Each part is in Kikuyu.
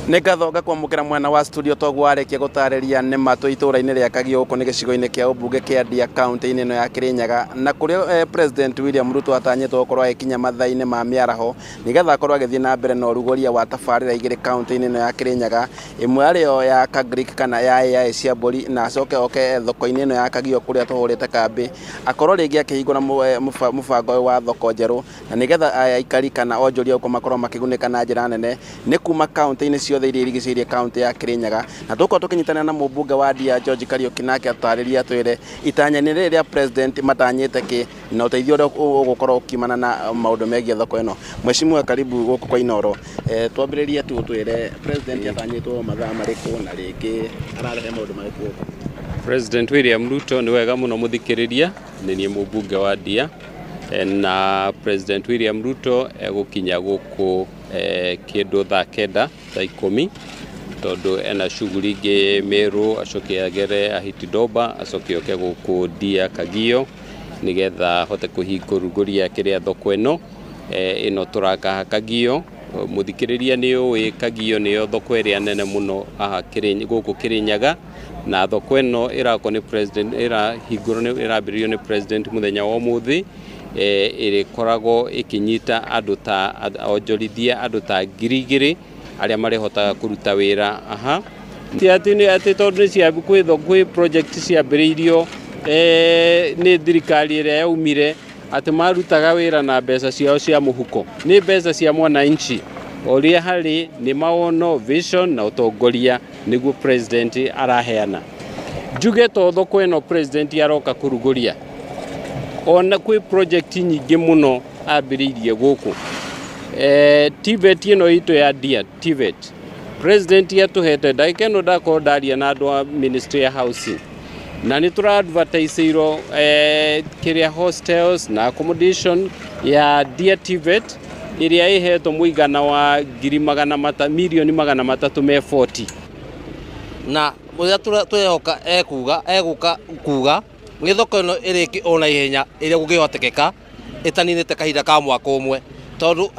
Nĩ ngatho ngakwamũkĩra mwena wa studio toguo warĩkia gũtarĩria nĩ ma twĩ itũũra-inĩ rĩa Kagio gũkũ nĩ gĩcigo-inĩ kĩa ũmbunge kĩa Ndia kaunti-inĩ ĩno ya Kĩrĩnyaga na kũrĩa President William Ruto atanyĩtwo gũkorwo agĩkinya mathaa-inĩ ma mĩaraho nĩgetha akorwo agĩthiĩ na mbere na ũrugũria wa tabarĩra igĩrĩ kaunti-inĩ ĩno ya Kĩrĩnyaga, ĩmwe arĩyo ya Kagrik kana ya AI cia mbũri na acoke oke thoko-inĩ ĩno ya Kagio kũrĩa tũhũrĩte kambĩ akorwo rĩngĩ akĩhingũra mũbango ũyũ wa thoko njerũ na nĩgetha aikari kana onjoria gũkũ makorwo makĩgunĩka na njĩra nene nĩ kuma kaunti-inĩ ciothe iria irigicĩirie kaunti ya Kĩrĩnyaga. Na tũgũkorwo tũkĩnyitanĩra na mũmbunge wa Ndia George Kariũki nake atũtarĩrie atwĩre itanya-inĩ rĩrĩ rĩa president matanyĩte kĩ na ũteithio ũrĩa ũgũkorwo ũkiumana na maũndũ megiĩ thoko ĩno. Mheshimiwa, karibu gũkũ kwa Inooro. Twambĩrĩrie tu ũtwĩre president atanyĩtwo mathaa marĩkũ na rĩngĩ ararehe maũndũ marĩkũ gũkũ? President William Ruto, nĩ wega mũno mũthikĩrĩria, nĩ niĩ mũmbunge wa Ndia na President William Ruto egũkinya gũkũ kĩndũ thaa 9, thaa 10, tondũ ena shughuli ingĩ Meru, acoke agere Ahiti Doba, acoke oke gũkũ Ndia Kagio nĩgetha ahote kũhingũrugũria kĩrĩa thoko ĩno ĩno tũraka Kagio. Mũthikĩrĩria, nĩ ũĩ Kagio nĩyo thoko ĩrĩa nene mũno haha gũkũ Kĩrĩnyaga, na thoko ĩno ĩrakwo nĩ president, ĩrahingũrwo, ĩrambĩrĩrio nĩ president mũthenya wa ũmũthĩ. Ĩrĩkoragwo ĩkĩnyita andũ ta onjorithia andũ ta 2000 arĩa marĩhotaga kũruta wĩra aha. Ti atĩ nĩ atĩ tondũ nĩ cia kwĩ project ciambĩrĩirio nĩ thirikari ĩrĩa yaumire atĩ marutaga wĩra na mbeca ciao cia mũhuko, nĩ mbeca cia mwananchi. Ũrĩa harĩ nĩ maono, vision na ũtongoria nĩguo president araheana. Njuge to thoko ĩno president aroka kũrugũria, ona kwĩ project nyingĩ mũno ambĩrĩirie gũkũ. TVET ĩno itũ ya Ndia TVET, president atũhete ndagĩka ĩno ndakorwo ndaria na andũ a ministry ya housing na nĩ tũra advertiseirwo kĩrĩa hostels na accommodation ya Ndia TVET ĩrĩa ĩhetwo mũigana wa ngiri magana mata mirioni 340. Na ũrĩa twĩhoka ekuga egũka kuga nĩ thoko ĩno ĩrĩki ona ihenya ĩrĩa gũngĩhotekeka ĩtaninĩte kahinda ka mwaka ũmwe, tondũ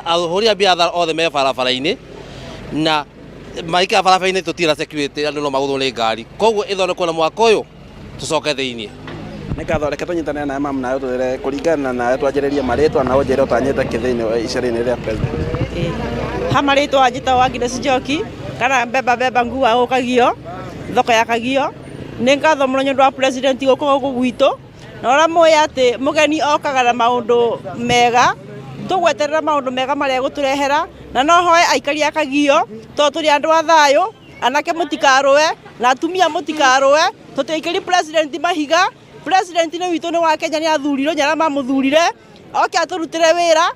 ahũri a biathara othe me barabara-inĩ na maikara barabara-inĩ tũtirĩ na security, andũ no magũthwo nĩ ngari, koguo ĩthondekwo na mwaka ũyũ tũcoke thĩiniĩ. Nĩ ngatho, reke tũnyitanĩre nawe mamu, nawe ũtwĩre kũringana nawe, twanjĩrĩrie marĩtwa na ũnjĩre ũtanyĩte kĩ thĩinĩ wa icera-inĩ rĩa president. Ha marĩtwa njĩtagwo Agnes Njoki kana Mbemba Mbemba Ngua gũkagio thoko ya Kagio. Nĩ ngatho mũno nĩ ũndũ wa president gũka gũkũ gwitũ, na ũrĩa mũĩ atĩ mũgeni okaga na maũndũ mega, tũgweterera maũndũ mega marĩa egũtũrehera, na no hoe aikari a Kagio tondũ tũrĩ andũ a thayũ, anake mũtikarũe na atumia mũtikarũe, tũtiaikĩri president mahiga. President nĩ witũ, nĩ wa Kenya, nĩ athurirwo nĩ arĩa mamũthurire oke atũrutĩre wĩra,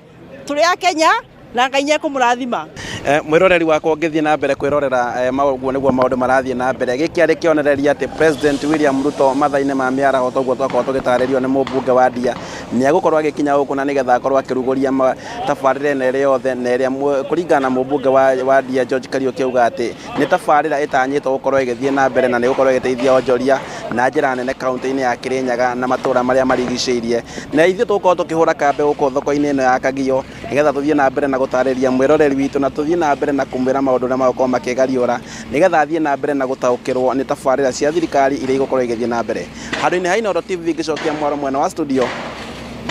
tũrĩ a Kenya na Ngai nĩ ekũmũrathima. Mwĩroreri wakwa, ũngĩthiĩ na mbere kwĩrorera ũguo nĩguo maũndũ marathiĩ na mbere. Gĩkĩ arĩ kĩonereria atĩ President William Ruto mathaa-inĩ ma mĩaraho, toguo twakorwo tũgĩtarĩrio nĩ mũmbunge wa Ndia, nĩ egũkorwo agĩkinya gũkũ na nĩgetha akorwo akĩrugũria tabarĩra ĩno ĩrĩ yothe, na ĩrĩa kũringana na mũmbunge wa Ndia George Kariũki auga atĩ nĩ tabarĩra ĩtanyĩtwo gũkorwo ĩgĩthiĩ na mbere na nĩ gũkorwo ĩgĩteithia onjoria na njĩra nene kaunti-inĩ ya Kĩrĩnyaga na matũũra marĩa marigicĩirie. Na ithuĩ tũgũkorwo tũkĩhũra kambe gũkũ thoko-inĩ ĩno ya Kagio nĩgetha tũthiĩ na mbere na gũtarĩria mwĩroreri witũ na tũthiĩ na mbere na kũmwĩra maũndũ ũrĩa magũkorwo makĩgariũra nĩgetha athiĩ na mbere na gũtaũkĩrwo nĩ tabarĩra cia thirikari iria igũkorwo igĩthiĩ na mbere. Handũ-inĩ ha Inooro TV ngĩcokia mwaro mwena wa studio,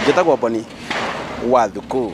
njĩtagwo Boni wa Thuku.